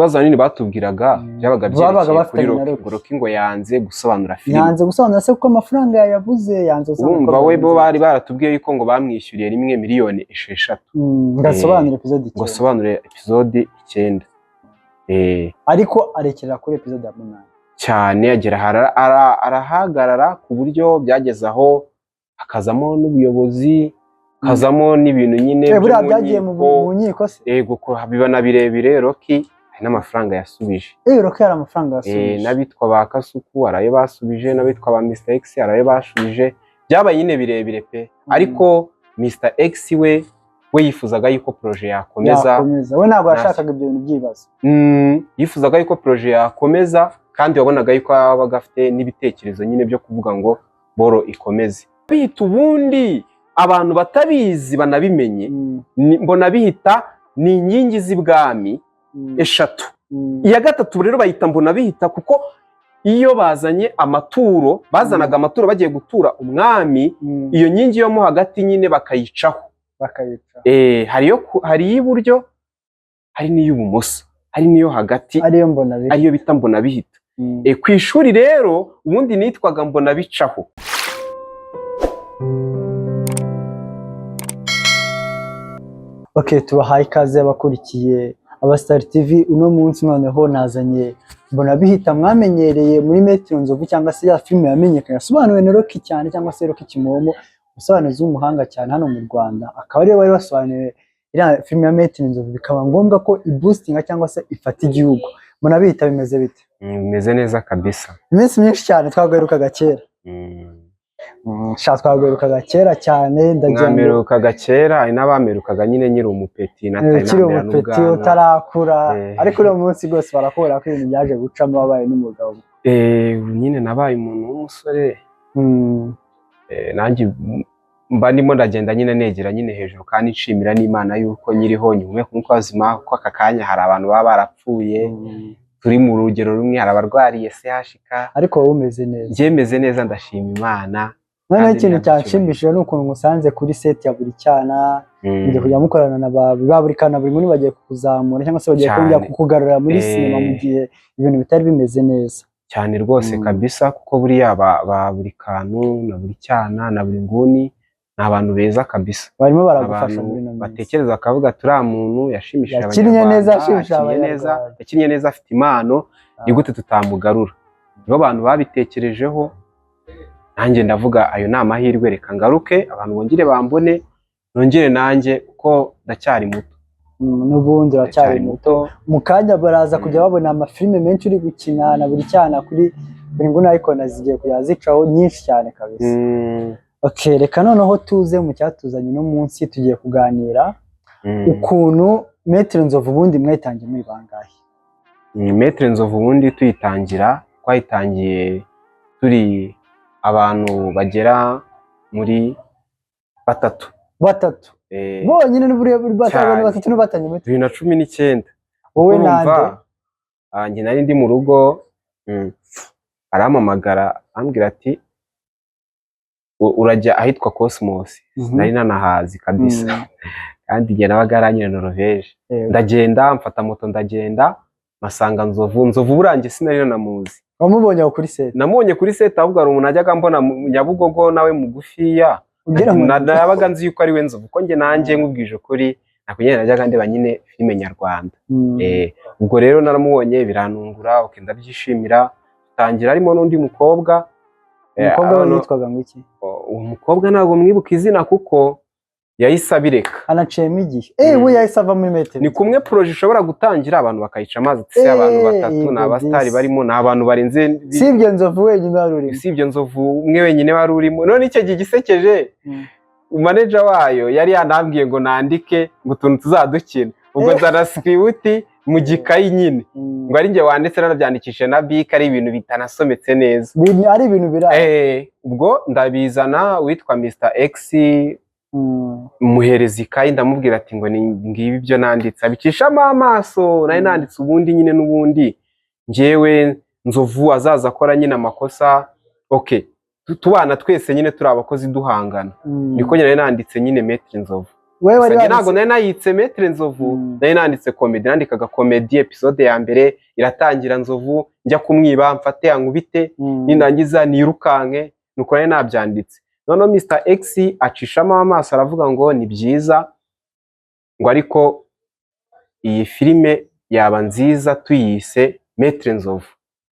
Ibibazo ahanini batubwiraga byabaga Babaga byerekeye kuri bafitanye na Rocky, Rocky. ngo Rocky ngo yanze gusobanura filime. Yanze gusobanura se kuko amafaranga yayabuze, yanze gusobanura Urumva uko we bo byagenze. bari baratubwiye yuko ngo bamwishyuriye rimwe miliyoni 6 Ngo asobanure episode ngo 9. asobanure episode 9. Ariko arekera kuri episode ya 8. Cyane, agera arahagarara ku buryo byageze aho hakazamo n'ubuyobozi, hakazamo n'ibintu nyine byo Buriya mu byagiye mu nkiko. mu nkiko se? Yego, ko biba na birebire. Rocky hari n'amafaranga yasubije. Rocky hari amafaranga yasubije. N'abitwa ba Kasuku hari ayo basubije, n'abitwa ba Mr X hari ayo basubije. Byabaye nyine birebire pe, ariko Mr X we yifuzaga yuko projet yakomeza. Yakomeza, we ntabwo yashakaga ibyo bintu by'ibibazo. Yifuzaga yuko projet yakomeza, kandi wabonaga yuko yabaga afite n'ibitekerezo nyine byo kuvuga ngo boro ikomeze. Bihita ubundi abantu batabizi banabimenye, mbona bihita ni inkingi z'ibwami 3. Iya gatatu rero bayita mbona bihita, kuko iyo bazanye amaturo, bazanaga amaturo bagiye gutura umwami, iyo nkingi yo mo hagati nyine bakayicaho. Bakayica. Hari iy'iburyo, hari n'iy'ubumoso, hari n'iyo hagati, ariyo mbona bihita. Ariyo bita mbona bihita. Ku ishuri rero ubundi nitwaga mbona bicaho. Ok, tubahaye ikaze abakurikiye Abastar TV. Uno munsi noneho nazanye mbona bihita mwamenyereye muri Metero Nzovu, cyangwa se ya filime yamenyekanye yasobanuwe na Rocky cyane, cyangwa se Rocky Kimomo, umusobanuzi w'umuhanga cyane hano mu Rwanda, akaba ariwe wari wasobanuye iriya filime ya Metero Nzovu, bikaba ngombwa ko iboostinga cyangwa se ifata igihugu. Mbona bihita bimeze bite? Bimeze neza kabisa. Iminsi myinshi cyane, twagarukaga kera. Sha, twagarukaga kera cyane, ndagira ngo Mwamerukaga kera, hari n'abamerukaga nyine nkiri umupeti natari ukiri namera umupeti n'ubwanwa. utarakura. Ariko uno munsi rwose barakubona ko ibintu byaje gucamo, wabaye n'umugabo. Nyine nabaye umuntu w'umusore. Nanjye mba ndimo ndagenda nyine negera nyine hejuru, kandi nshimira n'Imana yuko nyiriho nyihumeka umwuka w'ubuzima, kuko aka kanya hari abantu baba barapfuye turi mu rugero rumwe, hari abarwariye CHK. Ariko wowe umeze neza. Njye meze neza, ndashima Imana. Noneho Kandi ikintu ntabwo cyanshimishije ni ukuntu musanze kuri set ya buri cyana, mugiye kujya mukorana na ba buri kana, buri nguni bagiye kukuzamura cyangwa se bagiye Cyane. kongera kukugarura muri sinema mu gihe ibintu bitari bimeze neza. Cyane rwose kabisa, kuko buriya ba buri kantu na buri cyana na buri nguni ni abantu beza kabisa. Barimo baragufasha Abantu muri ino minsi. batekereza bakavuga ati uriya muntu yashimishije Yakinnye Abanyarwanda, neza, yashimishije yakinnye neza, Abanyarwanda. yakinnye neza, afite impano, ni gute tutamugarura? Nibo bantu babitekerejeho, nanjye ndavuga ayo ni amahirwe, reka ngaruke abantu bongere bambone, nongere nanjye kuko ndacyari muto. N'ubundi uracyari Ndacyari muto. Mu kanya baraza kujya babona amafilime menshi uri gukina na buri cyana kuri buri nguni, ariko zigiye kujya zicaho nyinshi cyane kabisa. Okay, reka noneho tuze mu cyatuzanye uno munsi. Tugiye kuganira ukuntu Metero Nzovu ubundi mwayitangiye muri bangahe? Metero Nzovu ubundi tuyitangira, twayitangiye turi abantu bagera muri 3. 3 bonyine? N'uburiya buri batatu? Cyane. Abantu batatu n'ubatangiye Metero? 2019. Wowe Urumva, nande? Njye nari ndi mu rugo, arampamagara ambwira ati urajya ahitwa Cosmos. Nari nanahazi kabisa, kandi igihe nabaga yaranyine Norvège. Ndagenda mfata moto, ndagenda mpasanga Nzovu. Nzovu burangiye sinari nanamuzi. Wamubonye aho kuri set? Namubonye kuri set, ahubwo hari umuntu najyaga mbona mu Nyabugogo nawe mugufiya. Ugira ngo Nabaga nzi yuko ari we Nzovu, kuko njye nanjye nkubwije ukuri ntabwo nyine najyaga ndeba nyine filime nyarwanda. Ubwo rero naramubonye biranungura, okay, ndabyishimira. Tangira harimo n'undi mukobwa. Umukobwa we yitwaga ngo iki? Uwo mukobwa ntabwo mwibuka izina kuko yahise abireka. Anaciyemo igihe. We yahise ava muri Metero. Ni kumwe projet ishobora gutangira abantu bakayica amazi, ati se abantu 3 Yego, ni abasitari disi. barimo, ni abantu barenze Si ibyo, Nzovu wenyine wari urimo? Si ibyo, Nzovu umwe wenyine wari urimo. None icyo gihe igisekeje, manager wayo yari yanambwiye ngo nandike ngo utuntu tuzadukina, ubwo nzana script mu gikayi nyine, ngo ari njye wanditse, nanabyandikishije na bike, ari ibintu bitanasometse neza. Ari ibintu biri aho. Ubwo ndabizana, witwa Mr X muhereza ikayi, ndamubwira ati ngo ni ngibi ibyo nanditse, abicishamo amaso. Nari nanditse ubundi nyine n'ubundi njyewe Nzovu azaza akora nyine amakosa, okay, tubana twese nyine turi abakozi duhangana. Niko nyine nari nanditse nyine Maître Nzovu. Wowe wari Gusa njye ntabwo wanditse nari nayitse Maître Nzovu, nari nanditse comedy, nandikaga comedy. Episode ya mbere iratangira Nzovu njya kumwiba, mfate ankubite, nindangiza nirukanke, nuko nari nabyanditse. Noneho Mr X acishamo amaso aravuga ngo ni byiza, ngo ariko iyi filime yaba nziza tuyise Maître Nzovu.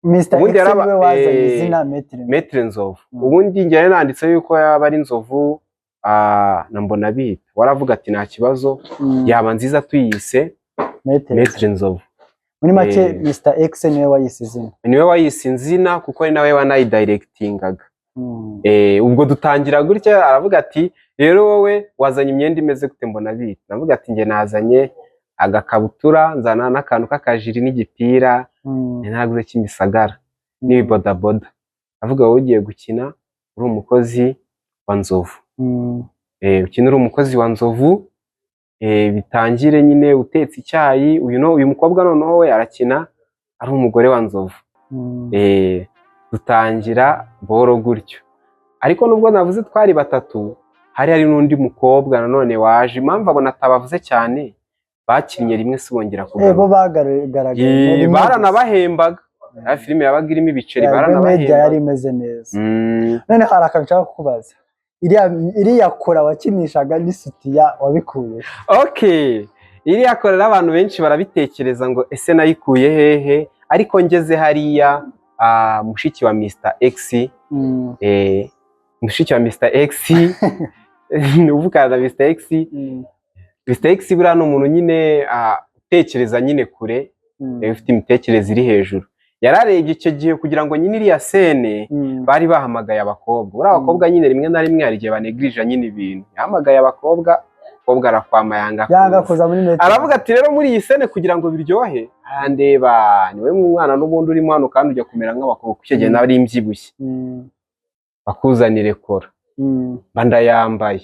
Mr Ubundi X yaraba niwe wazanye izina Maître. Maître Nzovu. Mm. Ubundi njye nari nanditse yuko yaba ari Nzovu na Mbonabihita, waravuga ati nta kibazo, yaba nziza tuyise Maître. Maître Nzovu. Muri make, Mr X niwe wayise izina. Niwe wayise izina kuko ari nawe wanayidirectingaga. Ubwo dutangira gutya, aravuga ati rero wowe wazanye imyenda imeze gute Mbonabihita? Ndavuga ati njye nazanye agakabutura, nzana n'akantu k'akajiri n'igipira, naraguze Kimisagara, n'ibibodaboda. Avuga wowe ugiye gukina uri umukozi wa Nzovu. Ukina uri umukozi wa Nzovu, bitangire nyine utetse icyayi. Uyu no uyu mukobwa noneho we arakina ari umugore wa Nzovu. Dutangira boro gutyo, ariko nubwo navuze twari batatu, hari n'undi mukobwa nanone waje. Impamvu abona atabavuze cyane, bakinnye rimwe si bongera Bo kugaruka. bagaragaye rimwe gusa. Baranabahembaga. Ya filime yabaga irimo ibiceri. Ya, media Baranabahembaga. yari imeze neza. None hari akantu nshaka kukubaza: iriya kora wakinishaga n'isutiya wabikuye? Okay, iriya korera abantu benshi barabitekereza ngo ese nayikuye hehe? Ariko ngeze hariya, mushiki wa Mr X, mushiki wa Mr X, uvugana na Mr X. Mr X buriya ni umuntu nyine utekereza nyine kure, ufite imitekerereze iri hejuru. Yararebye icyo gihe kugira ngo nyine iriya scène, bari bahamagaye abakobwa. Buriya abakobwa nyine rimwe na rimwe hari igihe banegirija nyine ibintu. Yahamagaye abakobwa, umukobwa arakwama, yanga Yanga kuza. kuza muri metero. Aravuga ati rero muri iyi scène kugira ngo biryohe, arandeba niwe mwana n'ubundi urimo hano kandi ujya kumera nk'abakobwa, kuko icyo gihe nari mbyibushye, bakuzanire kora, mba ndayambaye,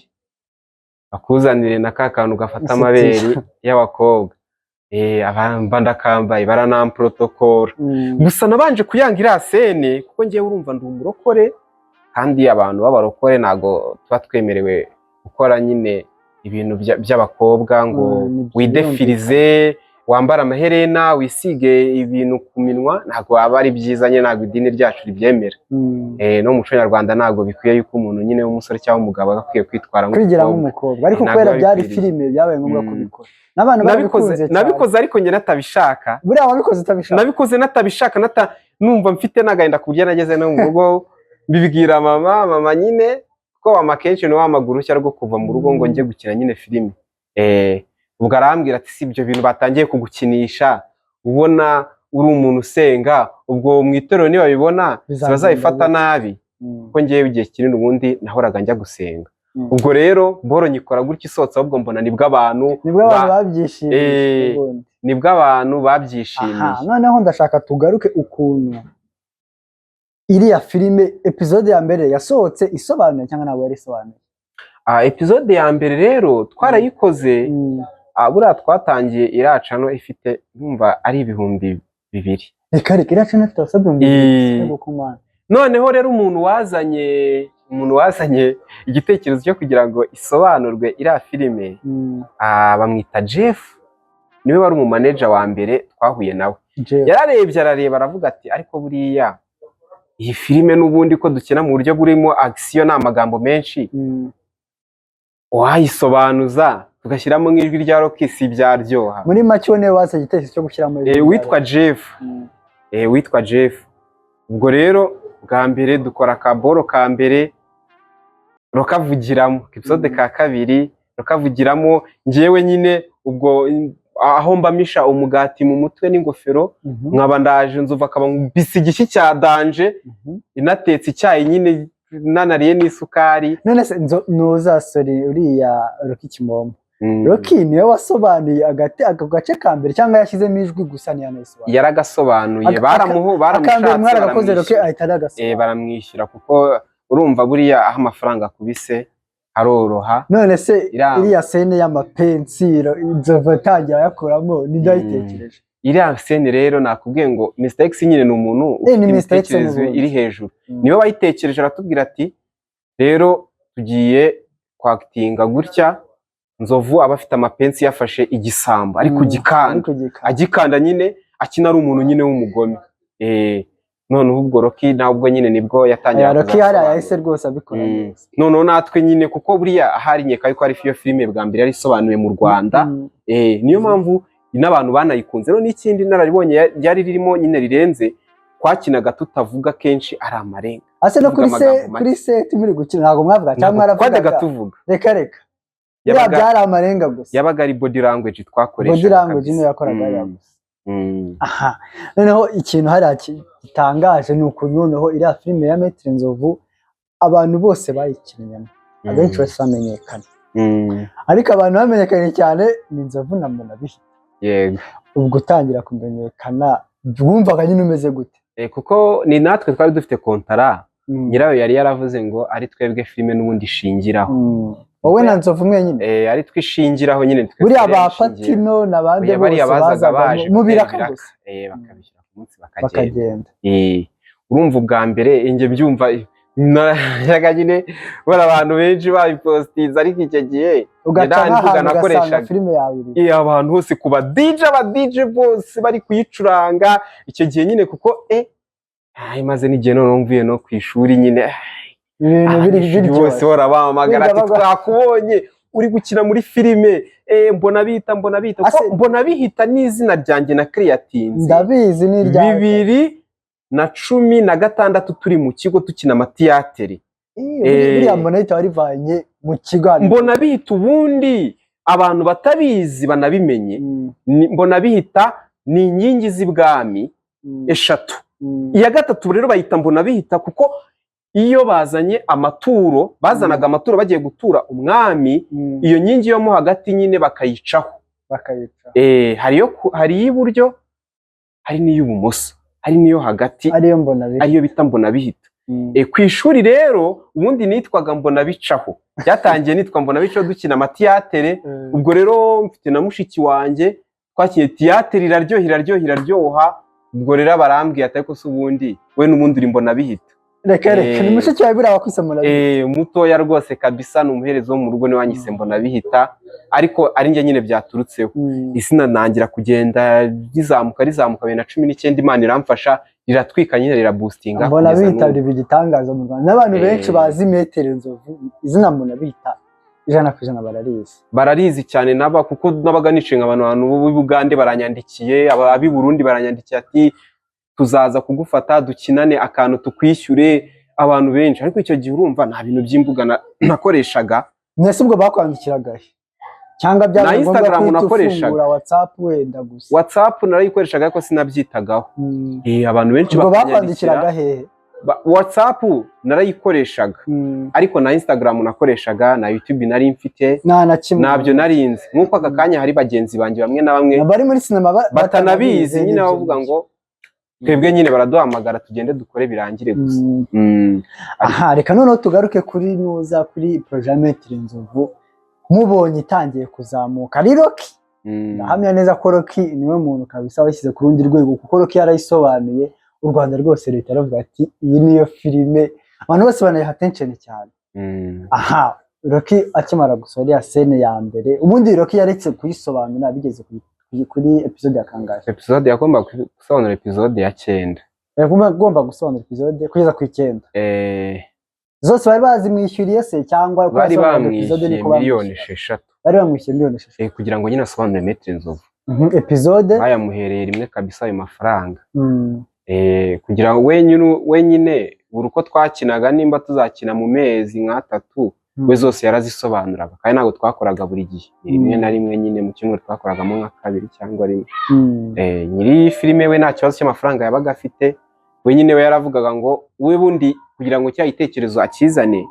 bakuzanire na ka kantu gafata Isutiya. amabere y'abakobwa, mba ndakambaye, baranamprotokora. Gusa nabanje kuyanga iriya scène kuko ngewe urumva ndi umurokore, kandi abantu b'abarokore ntabwo tuba twemerewe gukora nyine ibintu by'abakobwa ngo Ni byo. widefirize, wambare amaherena, wisige ibintu ku minwa. Ntabwo waba ari byiza nyine, ntabwo idini ryacu ribyemera. No mu muco nyarwanda ntabwo bikwiye yuko umuntu nyine w'umusore cyangwa umugabo aba akwiye kwitwara Kwigira nk'umukobwa. nk'umukobwa, ariko Ntabwo kubera biba byari bikwiriye. filime, byabaye ngombwa kubikora n'abantu Nabikoze barabikunze cyane. Nabikoze ariko njye natabishaka. Buriya wabikoze utabishaka? Nabikoze natabishaka, numva mfite n'agahinda ku buryo nageze no mu rugo mbibwira mama. Mama nyine, kuko mama kenshi niwe wampaga uruhushya rwo kuva mu rugo ngo njye gukina nyine filime, ubwo arambwira ati si ibyo bintu batangiye kugukinisha, ubona uri umuntu usenga, ubwo mu itorero nibabibona Bizagenda bazabifata gute? nabi. Kuko ngewe igihe kinini ubundi nahoraga njya gusenga. Ubwo rero boro nyikora gutya isohotse, ahubwo mbona nibwo abantu Nibwo abantu babyishimiye ubundi. Nibwo abantu babyishimiye. Aha, noneho ndashaka tugaruke ukuntu iriya filime episode ya mbere yasohotse isobanuye cyangwa ntabwo yari isobanuye. Episode ya mbere rero twarayikoze. Buriya twatangiye iracano ifite, numva ari 2000. Reka reka, iriya channel ifite abasabye 2000? Ku Mana! Noneho rero umuntu wazanye igitekerezo cyo kugira ngo isobanurwe iriya filime, bamwita Jeff, niwe wari umumaneja wa mbere twahuye nawe. Jeff. Yararebye, arareba, aravuga ati ariko buriya iyi filime n'ubundi ko dukina mu buryo burimo action n'amagambo menshi, wayisobanuza tugashyiramo nk'ijwi rya Rocky si byaryoha? Muri make uwo niwe wazanye igitekerezo cyo gushyiramo Witwa Jeff. Witwa Jeff. Ubwo rero bwa mbere dukora akaboro ka mbere rukavugiramo, episode ka kabiri rukavugiramo njyewe nyine, ubwo aho mbamisha umugati mu mutwe n'ingofero, nkaba ndaje, nzuva akaba nkubise igishyi cya danger, inatetse icyayi nyine nanariye n'isukari. None se nuza, sorry, uriya Rocky Kimomo, Rocky niwe wasobanuye agati ako gace ka mbere cyangwa yashyizemo ijwi gusa ntiyanayisobanura? Yaragasobanuye. Baramuhu Akambere baramushatse, mwaragakoze, Rocky baramwishyura. ahita aragasobanura? Baramwishyura kuko urumva buriya aho amafaranga akubise haroroha. None se iriya scène y'amapensiro inzovu atangira ayakuramo, nibyo yayitekereje? Iriya scène rero nakubwiye ngo Mr X nyine ni umuntu ufite Ni Mr. X imitekerereze n'ubundi. iri hejuru. Niwe wayitekereje, aratubwira ati rero tugiye kwakitinga gutya, Nzovu aba afite amapensi, yafashe igisambo ari kugikanda, Ari kugikanda. Agikanda nyine, akina ari umuntu nyine w'umugome. Noneho ubwo Rocky nabwo nyine nibwo yatangira Aya, Rocky hariya kuzasobanura. yahise rwose abikora neza. Noneho natwe nyine, kuko buriya ahari nkeka yuko ari iyo filime bwa mbere yari isobanuwe mu Rwanda. Niyo mpamvu n'abantu banayikunze. Rero n'ikindi nararibonye ryari ririmo nyine rirenze, twakinaga tutavuga, kenshi ari amarenga. Ase no Tuvuga kuri se amagambo make. Kuri set muri gukina ntabwo mwavuga cyangwa Ntabwo twajyaga mwaravugaga? tuvuga. Reka reka, biriya byari amarenga gusa. Yabaga ari body language twakoreshaga Body language kabisa. niyo yakoraga hariya gusa. Aha noneho ikintu hariya gitangaje ni ukuntu noneho iriya filime ya Maître Nzovu abantu bose bayikinnyemo, abenshi bahise bamenyekana, ariko abantu bamenyekanye cyane ni Nzovu na Mbonabihita. Ubwo utangira kumenyekana wumvaga nyine umeze gute? Kuko ni natwe twari dufite kontara, nyirayo yari yaravuze ngo ari twebwe filime n'ubundi ishingiraho. Wowe na Nzovu mwenyine? Ari twe ishingiraho nyine, twe Buriya twari ba yashingiyeho. Patino n'abandi Oya, bariya bose bazaga bazaga baje mu gutera biraka ibiraka. gusa. Bakabishyira ku munsi bakagenda. Bakagenda. Urumva ubwa mbere njye mbyumva, najyaga nyine mbona abantu benshi babipostinze, ariko icyo gihe ugaca nta mbuga nk'ahantu ugasanga nakoreshaga. filime yawe iri Abantu hose ku ba DJ, aba DJ bose bari kuyicuranga icyo gihe nyine, kuko maze n'igihe noneho mvuye no ku ishuri nyine, ibintu biri abanyeshuri bose biryoshye. barabahamagara ati Biga "Twakubonye uri gukina muri filime, mbona bita, mbona bita." Kuko mbona bihita n'izina ryanjye na creatinze Ndabizi, ni iryawe. 2016 turi mu kigo dukina amatiyateri. Buriya mbona bihita warivanye mu kigo hano. Mbona bihita ubundi abantu batabizi banabimenye, mbona bihita ni inkingi z'ibwami eshatu. Iya gatatu rero bayita mbona bihita, kuko iyo bazanye amaturo, bazanaga amaturo bagiye gutura umwami, iyo nkingi yo mo hagati nyine bakayicaho. Bakayica. Hari iy'iburyo, hari n'iy'ubumoso, hari n'iyo hagati, ariyo mbona bihita. Ariyo bita mbona bihita. Ku ishuri rero ubundi nitwaga mbona bicaho, byatangiye nitwa mbona bicaho dukina amatiyatere. Ubwo rero mfite na mushiki wanjye twakinnye tiyatere, iraryoha, iraryoha, iraryoha. Ubwo rero barambwiye ati "Ariko se ubundi we n'ubundi uri mbona bihita." Reka reka, ni mushiki wawe buriya wakwise mbona bihita? Mutoya rwose kabisa, ni umuhereza wo mu rugo, niwe wanyise mbona bihita, ariko ari njye nyine byaturutseho. Izina nangira kugenda rizamuka, rizamuka, 2019 Imana iramfasha riratwika nyine, riraboostinga Mbona kugeza bihita n'ubu. biba igitangaza mu Rwanda, n'abantu benshi bazi Maître Nzovu, izina mbona bihita 100% bararizi. Bararizi cyane naba, kuko nabaga nicenga abantu b'i Bugande baranyandikiye, ab'i Burundi baranyandikiye ati "Tuzaza kugufata dukinane akantu tukwishyure." Abantu benshi, ariko icyo gihe urumva nta bintu by'imbuga nakoreshaga. Mwese ubwo bakwandikiraga he? Cyangwa byabaye Na ngombwa Instagram guhita nakoreshaga. ufungura WhatsApp wenda gusa? WhatsApp narayikoreshaga ariko sinabyitagaho. Abantu benshi Ubwo bakanyandikira. bakwandikiraga hehe? WhatsApp narayikoreshaga, ariko na Instagram nakoreshaga, na YouTube nari mfite. Nta na kimwe. Ntabyo narinzi, nk'uko aka kanya hari bagenzi banjye bamwe na bamwe bari muri sinema batanabizi nyine, n'ibyo bavuga ngibyo. ngo twebwe nyine baraduhamagara tugende dukore birangire gusa. Aha reka noneho tugaruke kuri nuza, kuri projet ya Maître Nzovu. Mubonye itangiye kuzamuka ari Rocky, ndahamya neza ko Rocky niwe muntu kabisa washyize ku rundi rwego, kuko Rocky yarayisobanuye u Rwanda rwose, leta iravuga ati "Iyi niyo filime", abantu bose banayiha attention cyane. Aha Rocky akimara gusohora iriya scène ya mbere, ubundi Rocky yaretse kuyisobanura bigeze kuri episode ya kangahe? Episode yagomba gusobanura episode ya 9. Yagomba gusobanura episode kugeza ku 9. Zose bari bazimwishyuriye se, cyangwa uko Bari yasobanuraga episode bamwishyuye niko miliyoni bamwishyura? 6. Bari bamwishyuye miliyoni 6? Kugira ngo nyine asobanure Maître Nzovu. Episode. Bayamuhereye rimwe kabisa ayo mafaranga. Kugira ngo wenyine buri uko twakinaga, nimba tuzakina mu mezi nk'atatu, we zose yarazisobanuraga, kandi ntabwo twakoraga buri gihe, ni rimwe na rimwe nyine mu cyumweru twakoragamo nka kabiri cyangwa rimwe. Nyiri filime we nta kibazo cy'amafaranga yabaga afite, we nyine we yaravugaga ngo we bundi kugira ngo cya gitekerezo akizane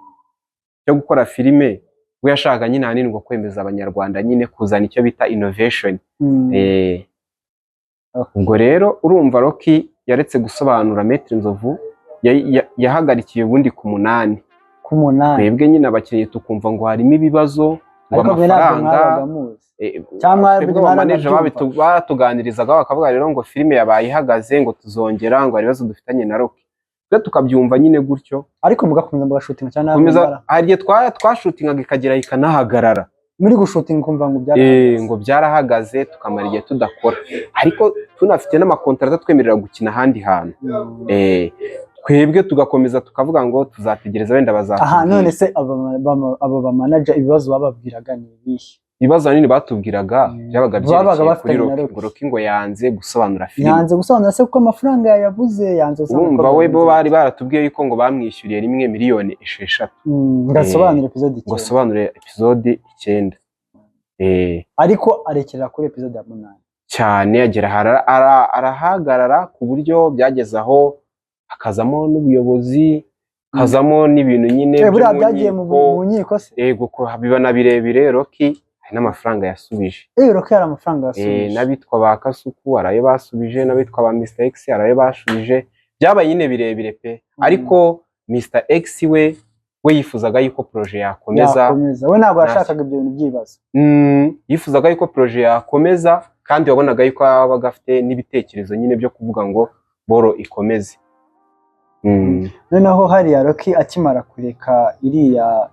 cyo gukora filime, we yashakaga nyine ahanini ngo kwemeza Abanyarwanda nyine kuzana icyo bita innovation. Ubwo rero urumva Rocky yaretse gusobanura Maître Nzovu, yahagarikiye ubundi ku 8. Ku 8. Twebwe nyine abakinnyi tukumva ngo harimo ibibazo, ngo Ariko mwe ntabwo amafaranga mwabaga muzi, cyangwa twebwe abamaneja mwaranabyumva? Batuganirizaga bakavuga rero ngo filime yabaye ihagaze, ngo tuzongera, ngo hari ibibazo dufitanye na Rocky, twe tukabyumva nyine gutyo. Ariko mugakomeza mugashootinga cyangwa Komeza ntabwo? Hari igihe twashootingaga ikagera ikanahagarara. Muri gushutinga ukumva ngo byarahagaze. Ngo byarahagaze, tukamara igihe tudakora, ariko tunafite n'amakontara atatwemerera gukina ahandi hantu. Twebwe tugakomeza tukavuga ngo tuzategereza, wenda bazatubwira. Aha, none se aba bamanager ibibazo bababwiraga ni ibihe? Ibibazo ahanini batubwiraga byabaga Babaga byerekeye kuri bafitanye na Rocky, Rocky. ngo Rocky ngo yanze gusobanura filime. Yanze gusobanura se kuko amafaranga yayabuze? Yanze gusobanura Urumva ko we bo byagenze? bari baratubwiye yuko ngo bamwishyuriye rimwe miliyoni 6 Ngo asobanure episode ngo 9. Asobanure episode 9. Ariko arekera kuri episode ya 8. Cyane, agera aha arahagarara, ku buryo byageze aho hakazamo n'ubuyobozi, hakazamo n'ibintu nyine Eh, byo buriya mu byagiye mu nkiko. mu nkiko se? Yego, ko biba na birebire. Rocky hari n'amafaranga yasubije. Rocky hari amafaranga yasubije. N'abitwa ba Kasuku hari ayo basubije, n'abitwa ba Mr X hari ayo basubije. Byabaye nyine birebire pe. Ariko Mr X we yifuzaga yuko projet yakomeza. Yakomeza, we ntabwo yashakaga ibyo bintu by'ibibazo. Yifuzaga yuko projet yakomeza, kandi wabonaga yuko yabaga afite n'ibitekerezo nyine byo kuvuga ngo boro ikomeze. Noneho hariya Rocky akimara kureka iriya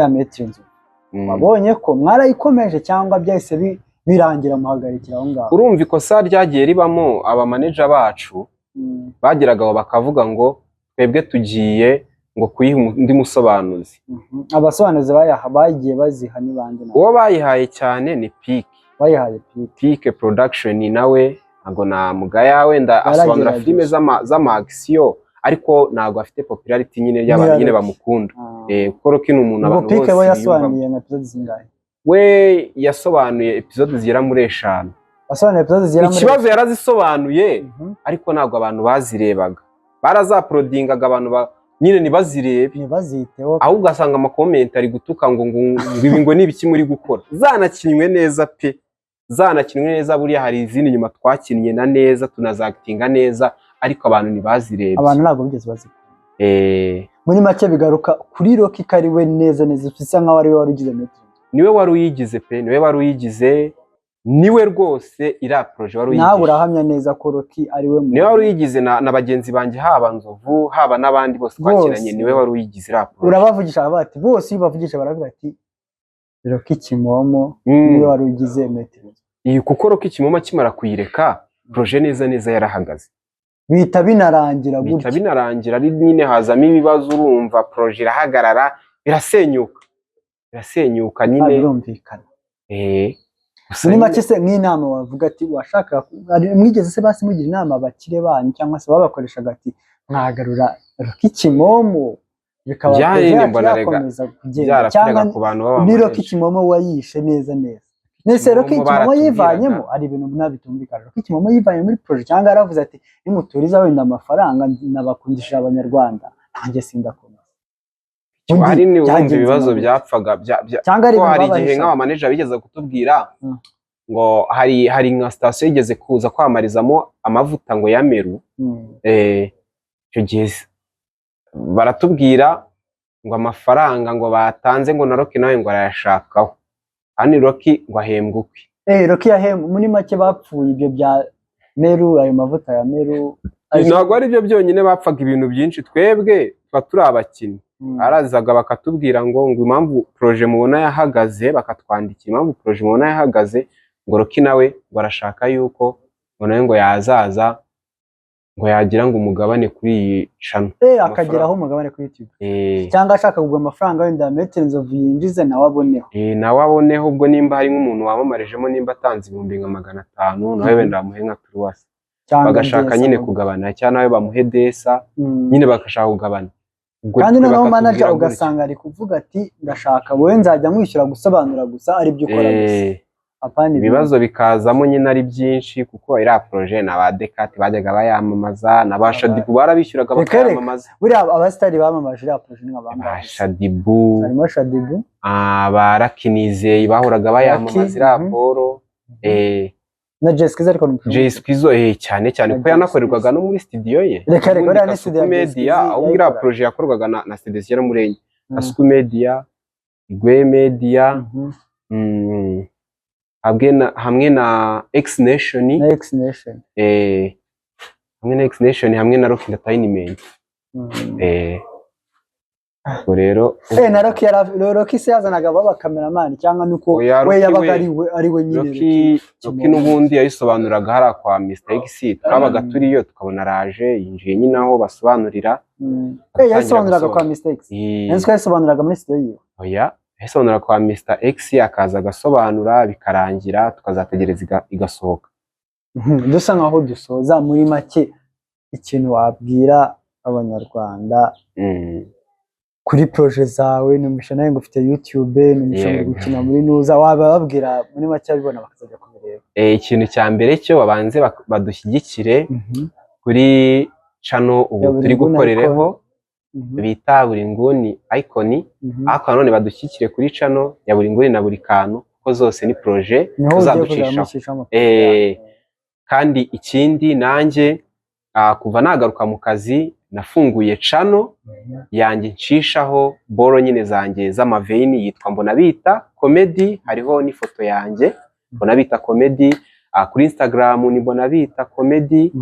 Metero Nzovu, wabonye ko mwarayikomeje cyangwa byahise birangira muhagarikira aho ngaho? Urumva ikosa ryagiye ribamo, aba manager bacu bageraga aho bakavuga ngo twebwe tugiye ngo kuyiha undi musobanuzi. Abasobanuzi bagiye baziha ni bande nabo? Uwo bayihaye cyane ni Pike. Bayihaye Pike. Pike Production, nawe ntabwo namugaya, wenda asobanura Yaragerageje. filime z'ama action, ariko ntabwo afite popularity nyine y'abantu nyine Rocky. bamukunda. Kuko Rocky ni umuntu Ubwo abantu Pike bose we biyumvamo. yasobanuye nka episode zingahe? We yasobanuye episode zigera muri 5. Wasobanuye episode zigera muri Ikibazo, yarazisobanuye, ariko ntabwo abantu bazirebaga. Barazaprodingaga, abantu nyine ntibazirebe. Ntibaziteho. Ahubwo ugasanga amakomenti ari gutuka ngo ibi ngo ni ibiki muri gukora. Zanakinwe neza pe, zanakinwe neza. Buriya hari izindi nyuma twakinnye na neza, tunazakitinga neza, ariko abantu ntibazirebye. Abantu ntabwo bigeze bazikunda. Muri make bigaruka kuri Rocky ko ari we neza neza, bisa nkaho ari we wari ugize Metero. Niwe wari uyigize pe, niwe wari uyigize, niwe rwose iriya projet wari Nawe uyigize. urahamya neza ko Rocky ari we muntu? Niwe wari uyigize na bagenzi banjye, haba Nzovu, haba n'abandi bose twakinanye. Bose. Niwe wari uyigize iriya projet. Urabavugisha baravuga ati, bose iyo ubavugisha baravuga ati Rocky Kimomo niwe wari ugize Metero. Iyi, kuko Rocky Kimomo akimara kuyireka, projet neza neza yarahagaze. Bihita binarangira Bihita gutyo. binarangira, ari nyine hazamo ibibazo. Urumva projet irahagarara, birasenyuka, birasenyuka Ah, nyine. Birumvikana. Gusa Muri nyine- make se, nk'inama wavuga ati washaka, mwigeze se basi mugira inama abakire banyu cyangwa se babakoreshaga ati mwagarura Rocky Kimomo bikaba Byari projet yacu mbona rega yakomeza kugenda, byarapfiraga cyangwa ku bantu ni b'abamanager. Rocky Kimomo wayishe neza neza? Nese Rocky Kimomo Kimomo baratubwiraga. yivanyemo, ari ibintu bitumvikana. Rocky Kimomo yivanye muri projet cyangwa yaravuze ati nimuturiza wenda amafaranga nabakundishije Abanyarwanda, nanjye sindakomeza? Undi Hari ni urumva byagenze ibibazo nka gute? byapfaga Cyangwa ari ko ibintu hari igihe babahishaga? nk'abamaneja bigeze kutubwira ngo hari nka sitasiyo yigeze kuza kwamamarizamo amavuta ngo ya Meru. Icyo gihe baratubwira ngo amafaranga ngo batanze, ngo na Rocky nawe ngo arayashakaho, kandi Rocky ngo ahembwe ukwe. Rocky yahembwe. Muri make bapfuye ibyo bya Meru, ayo mavuta ya Meru. Ntabwo ari byo byonyine, bapfaga ibintu byinshi. Twebwe tuba turi abakinnyi. Barazaga bakatubwira ngo impamvu projet mubona yahagaze, bakatwandikira impamvu projet mubona yahagaze, ngo Rocky nawe ngo arashaka yuko ngo nawe ngo yazaza ngo yagira ngo umugabane kuri iyi channel. Akageraho umugabane kuri YouTube. Cyangwa ashaka kugura amafaranga wenda ya Metero Nzovu yinjize nawe aboneho. Nawe aboneho. Ubwo nimba hari nk'umuntu wamamarijemo, nimba atanze ibihumbi nka 500, nawe wenda bamuhe nka turuwasi. Cyangwa Bagashaka desa nyine nabwo. kugabana, cyangwa nawe bamuhe desa. Nyine bagashaka kugabana. Ubwo Kandi twe noneho bakatubwira manager gutya. ugasanga ari kuvuga ati ndashaka wowe nzajya nkwishyura gusobanura gusa, ari byo ukora gusa, apana ibindi. Ibibazo bikazamo nyine ari byinshi, kuko iriya projet na ba Dekati bajyaga bayamamaza, na ba Shadibu barabishyuraga Reka reka. bakayamamaza. Buriya abasitari bamamaje iriya projet ni Ba abangahe? Shadibu. Harimo Shadibu. Ba Lucky Nizeye bahoraga bayamamaza Lucky, iriya boro. Na Jay Squeezer, ariko ni Jay Squeezer, cyane cyane Na ko Jay yanakorerwaga Squeezer. no muri studio ye. Reka reka, Ubundi uriya ni Kasuku studio ya Jay Media, Squeezer ahubwo iriya yayikoraga. projet yakorwaga na studio zigera muri enye: Kasuku Media, Igwe Media, hamwe na X Nation. Na X Nation. Hamwe na X Nation, hamwe na Rock Entertainment. Ubwo rero Na Rocky Rocky se yazanaga baba cameraman cyangwa nuko Oya, we Rocky yabaga we- ari we nyine? Rocky Kimomo. n'ubundi yayisobanuraga hariya kwa Mr X, twabaga turiyo tukabona araje yinjiye nyine aho basobanurira. Agatangira Yayisobanuraga kwa gusobanura. Mr X? Nzi ko yayisobanuraga muri studio yiwe. Oya, yayisobanura kwa Mr X, akaza agasobanura bikarangira, tukazategereza igasohoka. Dusa nkaho dusoza, muri make ikintu wabwira Abanyarwanda kuri projet zawe? Numvisha nawe ngo ufite YouTube, numvisha ngo gukina muri nuza, wababwira muri make abibona bakazajya kubireba. Ikintu cya mbere cyo babanze badushyigikire kuri channel ubu Ya Buri turi Nguni. gukorereho bita Buri Nguni Icon, ariko nanone badushyigikire kuri channel ya Buri Nguni na Buri Kantu, kuko zose ni projet Niho ugiye kuzajya tuzaducishaho. mushyishaho amafaranga. Kandi ikindi nanjye, kuva nagaruka mu kazi nafunguye channel yanjye ncishaho boro nyine zanjye z'amaveni, yitwa Mbona Bita Comedy, hariho n'ifoto yanjye, Mbona Bita Comedy. Kuri Instagram ni Mbona Bita Comedy,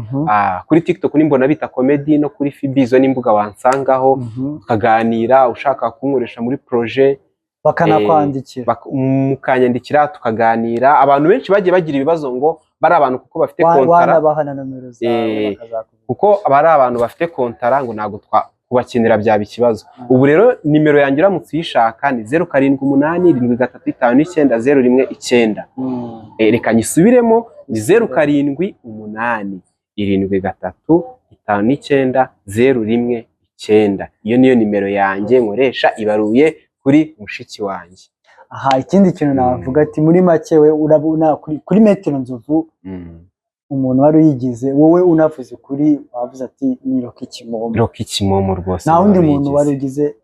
kuri TikTok ni Mbona Bita Comedy, no kuri FB. Izo n'imbuga wansangaho, tukaganira, ushaka kunkoresha muri projet Bakanakwandikira. Mukanyandikira tukaganira. Abantu benshi bagiye bagira ibibazo ngo bari abantu kuko bafite kontara. Wanabaha na nomero zawe bakazakuvugisha. Kuko aba ari abantu bafite kontara, ngo ntabwo kubakenera byaba ikibazo. Ubu rero nimero yanjye uramutse uyishaka ni 0787359019. Reka nyisubiremo, ni 0787359019. Iyo niyo nimero yanjye nkoresha, ibaruye kuri mushiki wanjye. Aha, ikindi kintu navuga ati muri make we urabona kuri Metero Nzovu, umuntu wari uyigize, wowe unavuze kuri wavuze ati ni Rocky Kimomo. Rocky Kimomo rwose. Nta wundi wari muntu wari uyigize. ugize.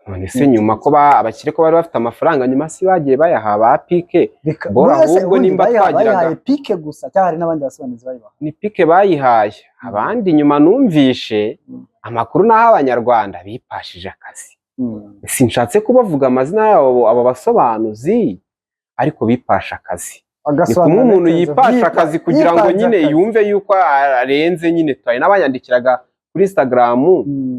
None se nyuma ko abakire ko bari bafite amafaranga, nyuma si bagiye bayaha ba Pike? Bora Buriya se ahubwo ubundi nimba twagiraga- bayihaye Pike gusa cyangwa hari n'abandi basobanuzi bayibaha? Ni Pike bayihaye, abandi nyuma numvishe amakuru n'aho Abanyarwanda bipashije akazi. Sinshatse kubavuga amazina yabo abo basobanuzi, ariko bipasha akazi. Ni Agasobanura kumwe umuntu Metero Nzovu yipasha akazi kugira ngo yipanze nyine akazi. yumve yuko arenze nyine. Hari n'abanyandikiraga kuri Instagram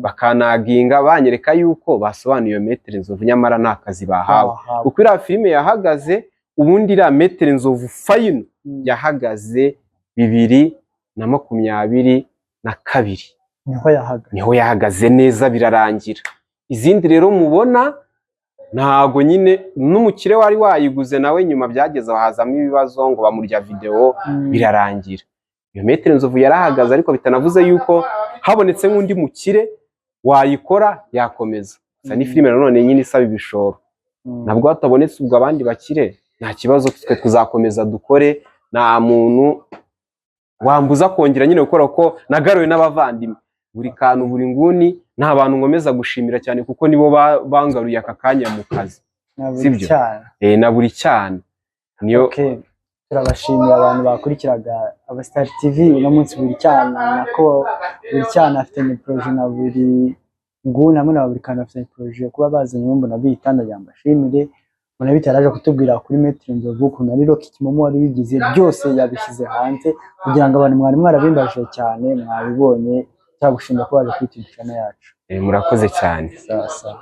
bakanaginga banyereka yuko basobanuye iyo Metero Nzovu, nyamara nta kazi bahawe, Bahawe. kuko iriya filime yahagaze, ubundi iriya Metero Nzovu final yahagaze 2022. Niho yahagaze. Niho yahagaze neza birarangira. Izindi rero mubona ntago nyine n'umukire wari wayiguze nawe nyuma byageze aho hazamo ibibazo ngo bamurya videwo, birarangira. Iyo Metero Nzovu yarahagaze, ariko bitanavuze yuko habonetse nk'undi mukire wayikora yakomeza. Gusa ni filime nanone nyine isaba ibishoro. Nabwo hatabonetse ubwo abandi bakire, nta kibazo, twe tuzakomeza dukore. Nta muntu wambuza kongera nyine gukora, kuko nagaruwe n'abavandimwe Buri Kantu, Buri Nguni. Nta bantu nkomeza gushimira cyane kuko nibo bangaruye aka kanya mu kazi. Na Buri Sibyo? Cyana. Na Buri Cyana niyo. Okay. Turabashimiye abantu bakurikiraga Abastar TV uno munsi. Buri Cyana, nako Buri Cyana afitanye projet na Buri Nguni hamwe na Buri Kantu afitanye projet, kuba bazanye Mbona Bita, ndagira mbashimire. Mbona Bita yaraje kutubwira kuri Metero Nzovu, ukuntu ari Rocky Kimomo wari wigize, byose yabishyize hanze kugira ngo abantu mwari mwarabimbajije cyane mwabibonye. Cyagushimira ko waje kuri YouTube channel yacu. Murakoze cyane. Sawa sawa.